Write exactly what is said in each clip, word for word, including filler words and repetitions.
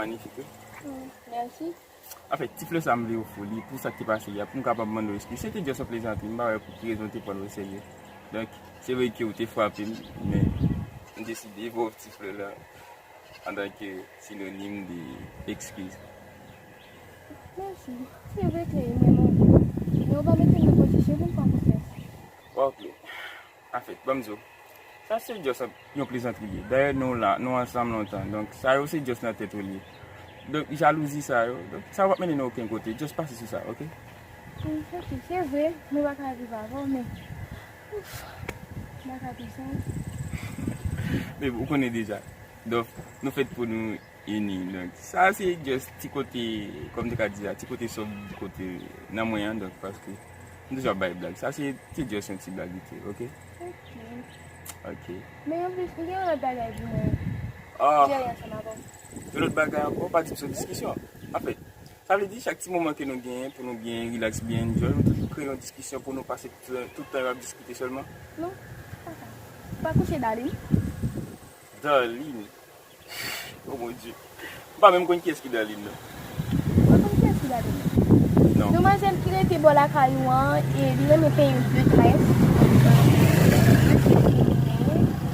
Manifik, wi. Mm, mèsi. Anfèt, ti flè sa m vle ofri w li pou sa k te pase yè, pou m kapab mande w eskiz. Se te just yon plezantri, m pa wè pou ki rezon w te pran l oserye. Donk, se vre ke w te frape m, men m deside ba w ti flè la antanke sinonim de eskiz. Mèsi. Se vre ke li menm ou, men ou pa mete m nan pozisyon pou m fè konfyans. Ok. Anfèt, ban m di w, sa se just yon plezantri li ye. Dayè, nou la, nou ansanm lontan. Donk, sa yo se just nan tèt ou li ye. Donk, jalouzi sa yo, donk, sa w ap mennen nou okenn kote. Just pase sou sa, ok? Mm, ok, se vre, mwen pa ka viv avè w, men, ouf, m pa ka viv san ou. Men ou konnen deja. Donk, nou fèt pou nou ini. Donk, sa se just ti kote, kòm te ka di a, ti kote sòb kote nan mwen an, donk, paske m toujou ap bay blag. Sa se, se just yon ti blag li te, ok? Ok. Ok. Men anplis, m gen yon lòt bagay pou mwen Ah, jere ansanm avè w. yon lòt bagay ankò, pa di m se yon diskisyon. Anfèt, sa vle di chak ti moman ke nou genyen pou nou byen relax, byen enjoy, nou toujou kreye yon diskisyon pou nou pase tout, tout tan yo ap diskite sèlman. Non, pa sa. Ou pa kouche Darline? Darline. Oh mon Dieu. M pa menm konn kiyès ki Darline nan. Ou pa konn kiyès ki Darline? Non. Demwazèl ki rete bò lakay ou an, e li renmen penyen detrès.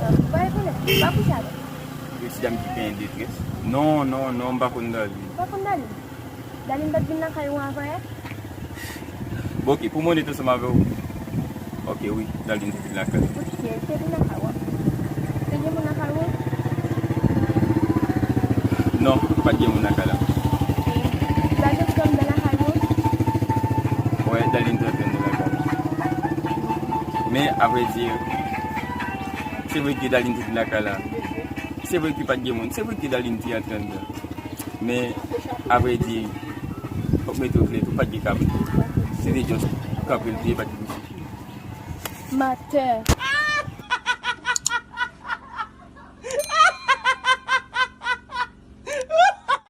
Ou pa rekonèt, ou pa kouche avè l. Yon ti dam ki penyen detrès. Non, non, non, m pa konn Darline. Ou pa konn Darline? Darline pa t vin lakay ou an avan yè? Bon, ok, pou mwen, li te ansanm avè w. Ok, wi, Darline te vin lakay. Ok, li te vin lakay ou an. Te gen moun lakay ou an? Non, pa t gen moun lakay la. Ok. Darline te anndan lakay ou an? Wè, Darline te anndan lakay la. Men, avrèdi, se vre ke Darline te vin lakay la. Se vre ke pa t gen moun. Se vre ke Darline te anndan. Men, avrèdi, fòk mete w klè tou, pa t gen kabrit. Se te just kabrit li te ye, pa t gen kouchi. Matè.